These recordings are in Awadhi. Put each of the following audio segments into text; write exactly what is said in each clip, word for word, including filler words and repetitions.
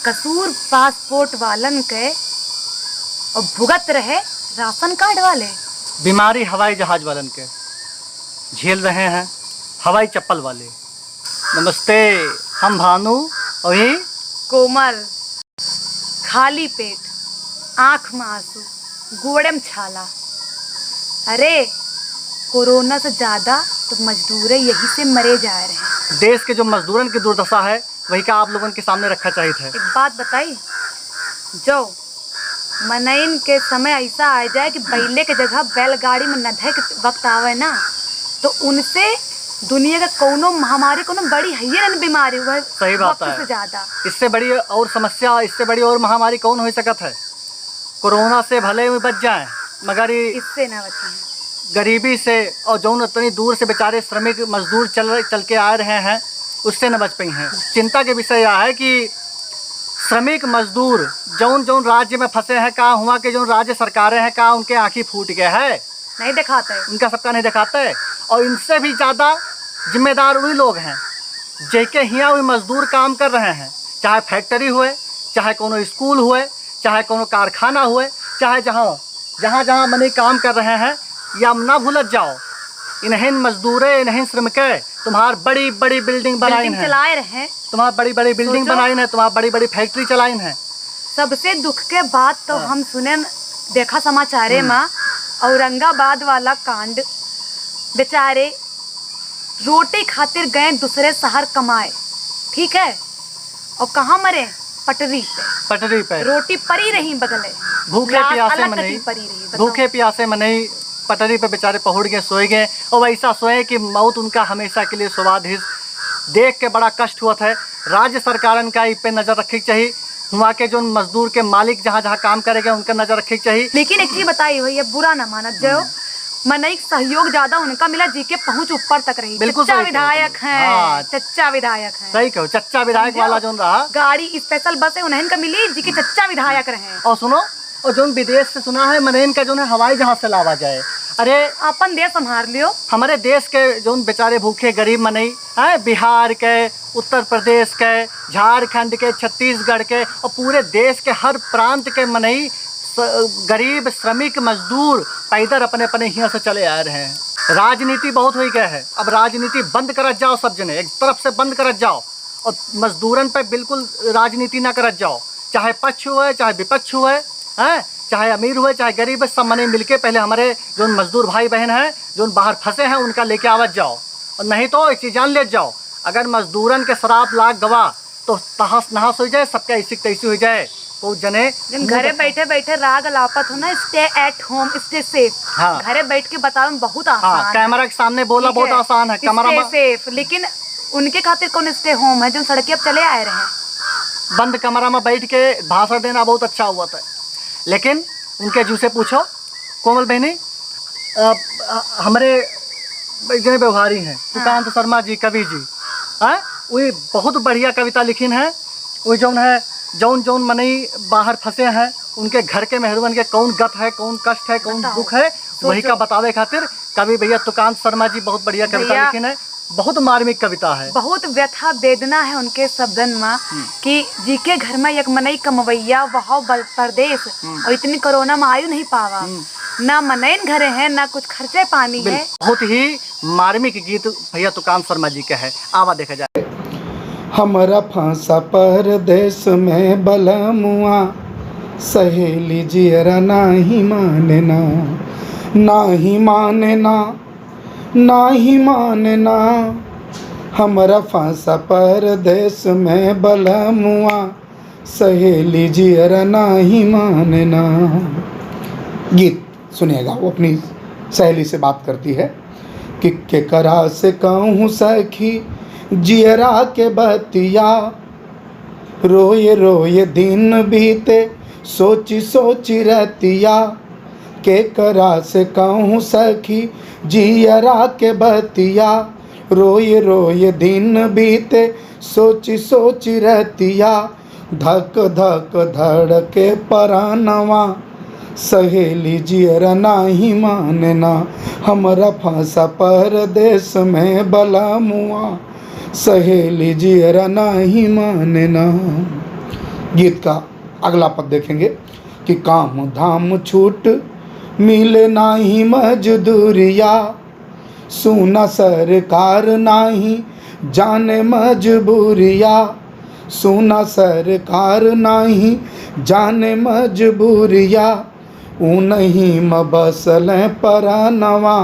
कसूर पासपोर्ट वालन के और भुगत रहे राशन कार्ड वाले। बीमारी हवाई जहाज वालन के, झेल रहे हैं हवाई चप्पल वाले। नमस्ते, हम भानु और ये कोमल। खाली पेट, आँख में आंसू, गोड़े में छाला। अरे, कोरोना से ज्यादा तो मजदूरे यही से मरे जा रहे हैं। देश के जो मजदूरन की दुर्दशा है, वही का आप लोगन के सामने रखा चाहिए था। एक बात बताई, जो मनइन के समय ऐसा आ जाए कि बैले के जगह बैलगाड़ी में नधे के वक्त आवे ना, तो उनसे दुनिया का कौनो महामारी, कौनो बड़ी हइये न बीमारी हुआ है सही बात वक्त है। से ज्यादा। इससे बड़ी और समस्या, इससे बड़ी और महामारी कौन हो सकत है? कोरोना से भले ही बच जाए, मगर ये इससे ना बचे। गरीबी से और जौन इतनी दूर से बेचारे श्रमिक मजदूर चल रहे, चल के आ रहे हैं, उससे न बच पाई हैं। चिंता के विषय यह है कि श्रमिक मजदूर जौन जौन राज्य में फंसे हैं, का हुआ के जौन राज्य सरकारें हैं, का उनके आँखी फूट गए है? नहीं दिखाते। उनका सबका नहीं दिखाते। और इनसे भी ज्यादा जिम्मेदार वही लोग हैं, जेके हियाँ वही मजदूर काम कर रहे हैं, चाहे फैक्ट्री हुए, चाहे कोनो स्कूल हुए, चाहे कोनो कारखाना हुए, चाहे जहाँ, जहाँ, जहाँ मनई काम कर रहे हैं, या ना भूलत जाओ, इन्हें मजदूरे, इन्हें श्रमिके तुम्हार बड़ी, बड़ी बिल्डिंग बनाइन बिल्डिंग है। चलाए रहे। तुम्हार बड़ी, बड़ी बिल्डिंग सोचो। बनाइन है, तुम्हार बड़ी, बड़ी फैक्ट्री चलाइन है। सबसे दुख के बात तो हाँ। हम सुने, देखा समाचारे हम्म। मा, औरंगाबाद वाला कांड, बेचारे रोटी खातिर गए दूसरे शहर कमाए, ठीक है, और कहाँ मरे? पटरी पे। पटरी पे। रोटी परी रही बगले, भूखे लाश प्यासे अलग मनई, कटी परी रही, बताओ। भूखे प्यासे मनई पटरी पे बेचारे पहुड़ गए, सोए गए, और वैसा सोए कि मौत उनका हमेशा के लिए स्वाद ही। देख के बड़ा कष्ट हुआ था। राज्य सरकारन का इ पे नजर रखे के चाहिए, हुआ के जो मजदूर के मालिक जहाँ जहाँ काम करेगा उनका नजर रखे के चाहिए। लेकिन एक चीज बताई हुई है, बुरा ना मानत जाओ, हम्म। मनई के सहयोग ज्यादा उनका मिला, जी के पहुँच ऊपर तक रही। बिल्कुल चच्चा सही कहो विधायक तुम। हैं, हाँ। चच्चा विधायक हैं। सही कहो, चच्चा विधायक समझो? वाला जोन रहा। गाड़ी स्पेशल बस है, उन्हें का मिली, जी के चच्चा विधायक रहे। और सुनो, और जोन विदेश से सुना है, मनई इनका जोन है हवाई जहाज से लावा जाए। अरे, अपन देश संभाल लियो। हमारे देश के जोन बेचारे भूखे गरीब मनई हैं, बिहार के, उत्तर प्रदेश के, झारखंड के, छत्तीसगढ़ के और पूरे देश के हर प्रांत के मनई स-, गरीब श्रमिक मजदूर पैदल अपने, अपने हियाँ से चले आ रहे हैं। राजनीति बहुत हुई गए है, अब राजनीति बंद करत जाओ सब जने, एक तरफ से बंद करत जाओ और मजदूरन पे बिल्कुल राजनीति ना करत जाओ, चाहे पक्ष हुए, चाहे विपक्ष हुए, हैं, चाहे अमीर हुए, चाहे गरीब हुए, सब मनई मिलके पहले हमारे जोन मजदूर भाई बहन हैं, जोन बाहर फंसे हैं, उनका लेके आवत जाओ, और नहीं तो एक चीज जान लेत जाओ, अगर मजदूरन के श्राप लाग गवा तो तहस नहस हो जाए, सबका ऐसी तैसी हो जाए। तो जने जिन मुंह घरे पे बैठे बैठे राग अलापत हो ना, stay at home, stay safe। हाँ। घरे बैठ के बतावे में बहुत हाँ, आसान है। कैमरा के सामने बोला ठीक बहुत है? आसान है, कैमरा stay में safe, लेकिन उनके खातिर कौन stay home है जो सड़क पे अब चले आए रहे? बंद कमरा में बैठ के भाषण देना बहुत अच्छा हुआ था, लेकिन उनके जू से पूछो, कोमल बहनी, अ, अ, हमरे एक जने व्यवहारी हैं, हाँ। सुकांत शर्मा जी, कवि जी, हाँ, वे बहुत बढ़िया कविता लिखिन है। वे जौन है, जौन जौन मनई बाहर फंसे हैं, उनके घर के मेहरुअन के कौन गत है, कौन कष्ट है, कौन बताओ, दुख है, वही सोचो। का बतावे खातिर कवि भैया तुकांत शर्मा जी बहुत बढ़िया कविता भैया, लिखिन है। बहुत मार्मिक कविता है। बहुत व्यथा वेदना है उनके शब्दन में हम्म। कि जी के घर में एक मनई कमवैया, वह बल-, परदेश, हम्म। और इतनी कोरोना में आयु नहीं पावा, हम्म। ना मनैन घरे है, ना कुछ खर्चे पानी बिल-, है। बहुत ही मार्मिक गीत भैया तुकांत शर्मा जी के है। आवा देखा जाए। हमरा फंसा परदेस में बलमुआ, सहेली जियरा नाही माने ना, नाही माने ना, नाही माने ना। हमरा फंसा परदेस में बलमुआ, सहेली जियरा नाही माने ना। गीत सुनिएगा, वो अपनी सहेली से बात करती है कि केकरा से कहूँ सखी जियरा के बतिया, रोए रोए दिन बीते सोची सोची रतिया। केकरा से कहूँ सखी जियरा के बतिया, रोए रोए दिन बीते सोची सोची रतिया। धक धक धड़के परानवा, सहेली जियरा नाही माने ना। हमरा फंसा परदेस में बलमुआ, सहेली जियरा नाही माने ना। गीत का अगला पद देखेंगे कि काम धाम छूट, मिले नाही मजदूरिया, सुना सरकार नाही जाने मजबूरिया, सुना सरकार नाही जाने मजबूरिया, उनही म बसले परानवा।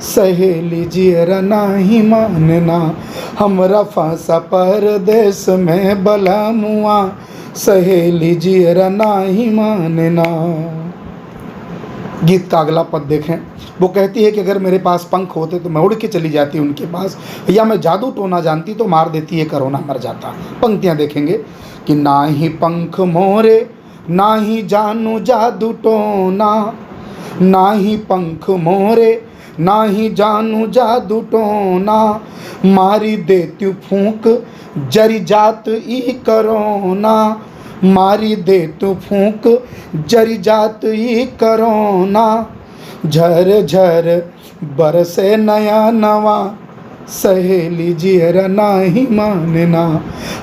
सहेली जियरा नाही मानना, हमरा फांसा परदेस में बलमुआ। सहेली जियरा नाही मानना। गीत का अगला पद देखें, वो कहती है कि अगर मेरे पास पंख होते तो मैं उड़ के चली जाती उनके पास, या मैं जादू टोना जानती तो मार देती ये कोरोना, मर जाता। पंक्तियाँ देखेंगे कि नाही पंख मोरे, नाही जानू जादू टोना, नाही पंख मोरे, नाही जानू जादू टोना, मारी देत्यू फूंक जरी जात ई करोना, मारी देत्यू फूंक जरी जात ई करोना, झर झर बरसे नयनवा। सहेली जियरा नाही मानना,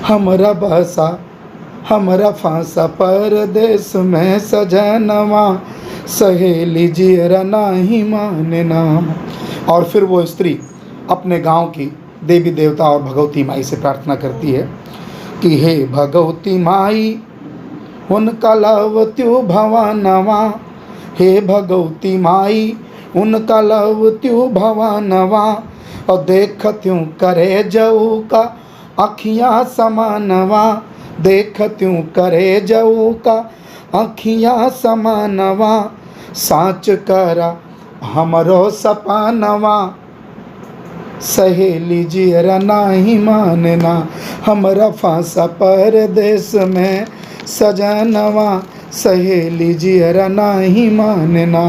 हमरा बसा, हमरा फांसा परदेस में सजनवा। सहेली जियरा नाही मानना। और फिर वो स्त्री अपने गांव की देवी देवता और भगवती माई से प्रार्थना करती है कि हे भगवती माई, उनका लवत्यू भवानवा, हे भगवती माई, उनका लवत्यू भवानवा, और देखत्यू करे जऊ का अखियाँ समानवा, देखत्यू करे जऊ का अखियाँ समानवा, साँच करा हमरो सपनवा। सहेली जियरा नाही मानना, हमरा फांसा परदेस में सजनवा। सहेली जियरा नाही मानना।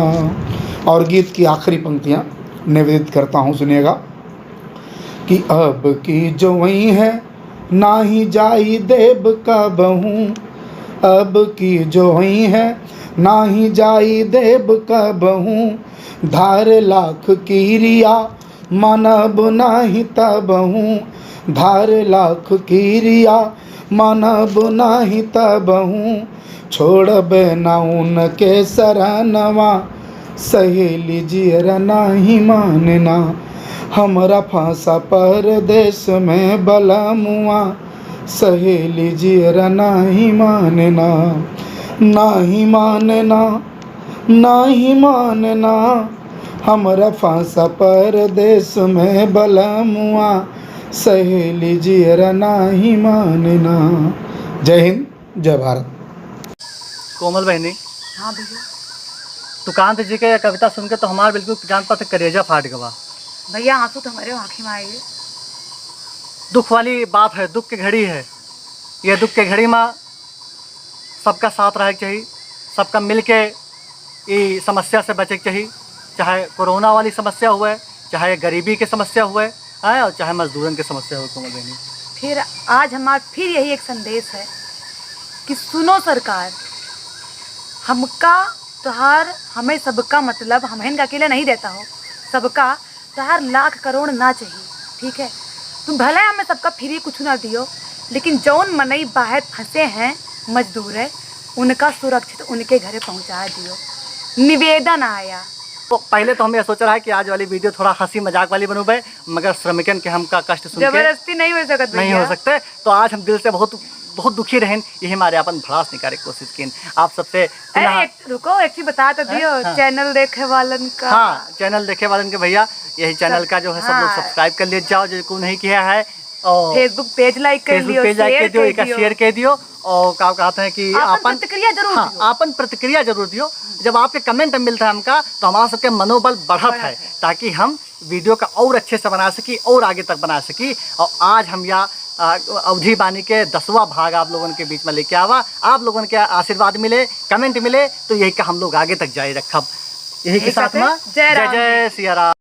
और गीत की आखिरी पंक्तियाँ निवेदित करता हूँ, सुनिएगा कि अब की जो वही है, नाही जाई देब कबहूँ, अब की जो वही है, नाही जाई देब कबहूँ, धार लाख किरिया मानब नाही तबहूँ, धार लाख किरिया मानब नाही तबहूँ, छोड़बे ना उनके सरनवा। सहेली जियरा नाही मानना, हमरा फांसा परदेस में बलमुआ। सहेली जियरा नाही मानना, नाही मानना, नाही मानना, हमरा फांसा परदेस में बलमुआ। सहेली जियरा नाही मानना। जय हिंद, जय भारत। कोमल बहनी, हाँ भैया। तुकांत जी के कविता सुन के तो हमार बिल्कुल जान पाते करेजा फाट गवा। भैया, आंसू तो हमारे आँखी में आए गए। दुख वाली बात है, दुख की घड़ी है। ये दुख के घड़ी में सबका साथ रहे के चाही, सबका मिल के ई समस्या से बचे के चाही, चाहे कोरोना वाली समस्या हुए, चाहे गरीबी के समस्या हुए, हैं, और चाहे मजदूरन के समस्या हुए, कोमल बहनी। फिर आज हमार फिर यही एक संदेश है कि सुनो सरकार, हमका तोहार, हमें सबका मतलब, हमहन का अकेले नहीं देता हो, सबका तोहार लाख करोड़ ना चाहिए, ठीक है? तुम भले हमें सबका फ्री कुछ ना दियो, लेकिन जौन मनई बाहर फंसे हैं, मजदूर है, उनका सुरक्षित उनके घरे पहुंचा दियो। निवेदन आया। तो पहले तो हम ये सोच रहा है कि आज वाली वीडियो थोड़ा हंसी मजाक वाली बनूबे, मगर श्रमिकन के हमका कष्ट सुन के जबरदस्ती नहीं हो सकत नहीं हो भैया। सकते। तो आज हम दिल से बहुत, बहुत दुखी रहन, यही मारे अपन भड़ास निकाले के कोशिश किन। आप सबसे पुनः अरे, एक, रुको, एक चीज बता तो हाँ, दियो, हाँ। चैनल देखे वालन का। हाँ, चैनल देखे वालन के भैया, यही चैनल सब, का जो है सब लोग हाँ। सब्सक्राइब कर लिए जाओ, जो को नहीं किया है। और Facebook पेज लाइक कर Facebook लियो, पेज लाइक शेयर कर दियो, कर एक दियो। शेयर कर दियो। और का कहते हैं कि आपन आपन प्रतिक्रिया जरूर हाँ, दियो। आपन प्रतिक्रिया जरूर दियो। जब आपके कमेंट मिलता है हमका, तो हमारा सबके मनोबल बढ़त बढ़त है, है। ताकि हम वीडियो का और अच्छे से बना सकी और आगे तक बना सकी। और आज हम या, आ, अवधी बानी के दसवाँ भाग आप लोगन के बीच में लेके आवा। आप लोगन के आशीर्वाद मिले, कमेंट मिले, तो यही का हम लोग आगे तक जारी रखब। यही के यही साथ साथे में जय जय राम जय जी। सिया राम।